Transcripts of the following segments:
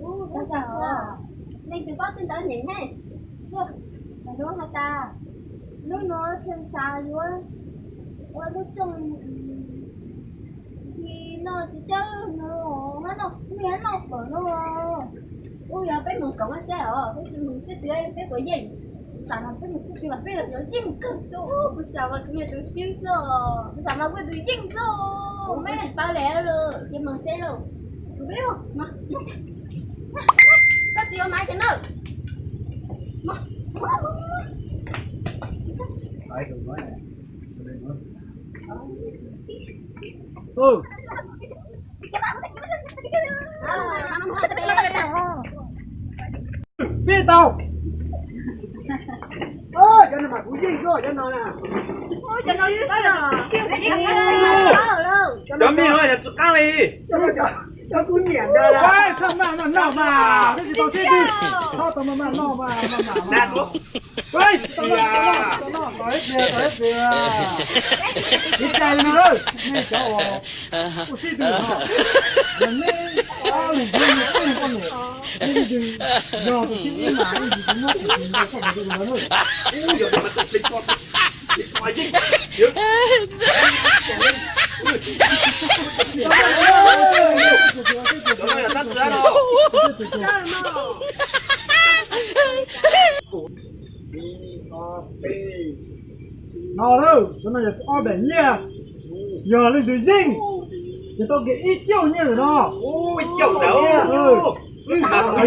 Ua cas neeg twb paub txij ntawd nim ne. Lub has tas, lub nuav theem xav yuav ua lub rooj, nti noj txiv tsawb no, hab noj, mej hab noj fawm no. Ua yog peb moog koom saib os, peb moog sib tw peb puas yeej. Kuv xav mas peb moog sib tw mas peb yuav yeej kawg xwb. Kuv xav mas kuv yog tus swb xwb os. Kuv xav mas kuv yog tus yeej xwb os. Mej tsis paub le lawm, ces moog seb lauj. Koj tsis yuav mas ces na. Peb tau. Cov no mas kuv yeej xwb cov no na. Cov mej no yog tsis qab li. Cov kuv nyiam ntag. Txhob maj maj noj mas, peb tsis tau sib tw. Txhob tau maj maj noj mas, maj maj noj. Tau ib pliag, tau ib pliag. Kev cai no, nej cov uas ua sib tw no, yog nej ob leeg, nej poj niam, nej leej twg yog tus thib ib mas leej twg tsis muab tus ntawd txhob mus rau tus ntawd na. No lawm, cov no yog ob daim nyiaj, yog leej twg yeej ces tau kiag ib cauj nyiaj ntawm no.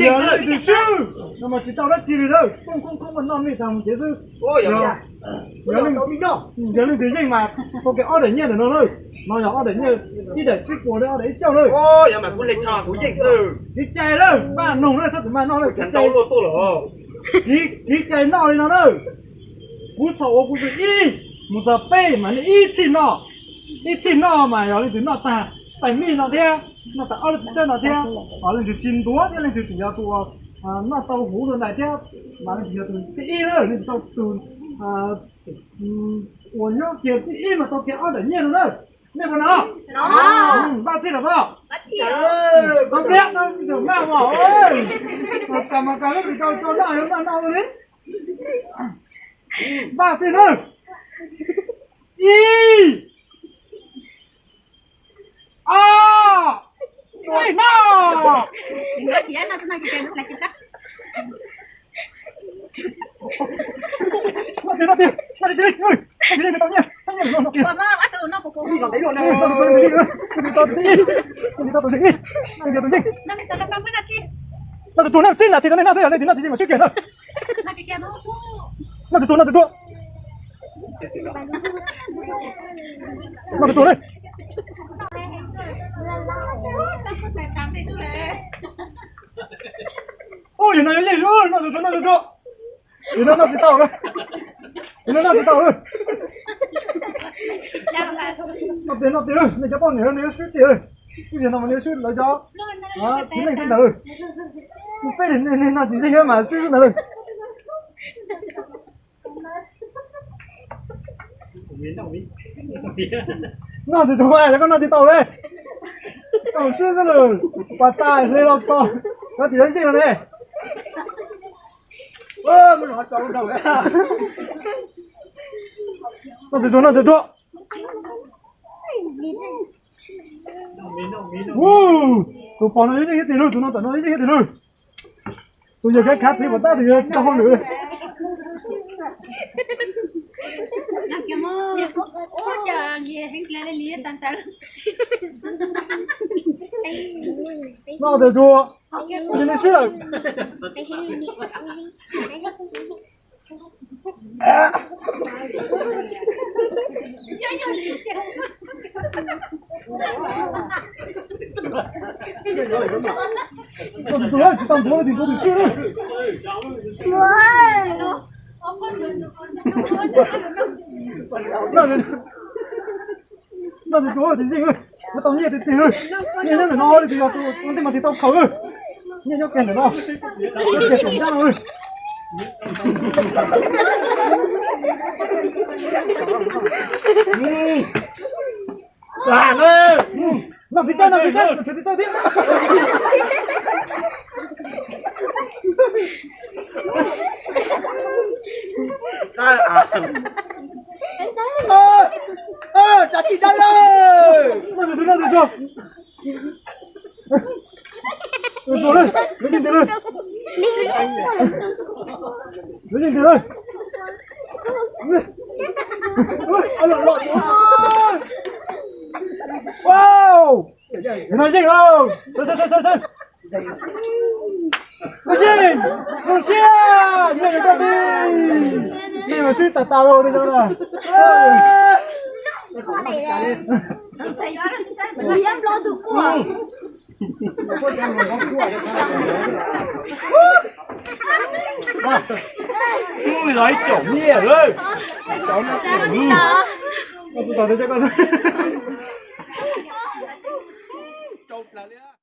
Yog leej twg swb no mas tsis tau dab tsi li lawm, khoob khoob khoob muaj noj mej tag mus kev xwb. Yog leej twg yeej mas tau kiag ob daim nyiaj ntawm no na. No yog ob daim nyiaj, ib daim tsib puas na, ob daim ib cauj na. Kev cai lawm, maj noog na, txhob txwm maj noj na, kev cai. Kev cai noj li no na. Kuv thaum uas kuv tus ib mus txog peb mas nej ib txhij noj, ib txhij noj mas yog leej twg noj tag tais mij no thiab, noj tag ob lub txiv tsawb no thiab, leej twg tsis ntuav thiab leej twg tseem yog tus uas noj tau huv rau ntais thiab, mas leej twg yog tus thib ib na, leej twg tau tus uas nyob kiag thib ib mas tau kiag ob daim nyiaj no na. Nej puas nov? Npaj txhij lawm pob? Tau pliab tau tus maj mom, kas mas kas lub tsis tau tau noj yuav maj noj li. Npaj txhij na. Ib, ob, ib, noj. Noj tiag, noj tiag, noj tiag, noj tiag, noj tiag, noj tiag. Noj tus tuag na, tsib nas this rau nej noj xwb, yog nej tsis noj tsis yeej mas swb kiag na. Noj tus tuag, noj tus tuag. Noj tus tuag na. Ub, yog no yuav yeej, noj tus tuag, noj tus tuag. Yog no noj tsis tau na. Yog no noj tsis tau na. Noj tiag, noj tiag, nej cov poj niam no yuav swb tiag. Ib yam no mas yuav swb lawv cov txiv neej xwb ntag. Kuv peb nej noj tsis yeej mas swb xwb ntag. Noj tus tuag, yog koj noj tsis tau li, koj swb xwb lawm. Pas tas hle los txog, koj tsis yeej no ne. Noj tus tuag, noj tus tuag. Tus pog no yeej ib tiag lawm, tus no tam no yeej ib tiag lawm. Tus yawg khav khav phem puas tab tus yawg tsis tau hauj lwm. Noj tus tuag, nej swb lawm. Tsis tau ntuav, tsis tau ntuav, tsis tau ntuav. Noj tus tuag tsis yeej, noj tau nyiaj tiag tiag, nyiaj nyob ntawm no, tus yog tus ua ntej mas tis tau khaws, nyiaj nyob kiag ntawm no, nyob kiag saum nrab no. Noj txiv tsawb, noj txiv tsawb, noj txiv tsawb thiab. Tsa tsis dawb lawm. Noj txiv tsawb, noj txiv tsawb. Ua txuas lawm, lawv yeej ntes lawm. Lawv yeej ntes lawm. Wow, no yeej lawm. Sawv, sawv, sawv, sawv, sawv. No yeej, zoo siab, nej yuav koj li. Nej mas sib tas tas los li no na. Ub, los ib caum nyiaj lawm. Koj tsis tau, koj tsis tau.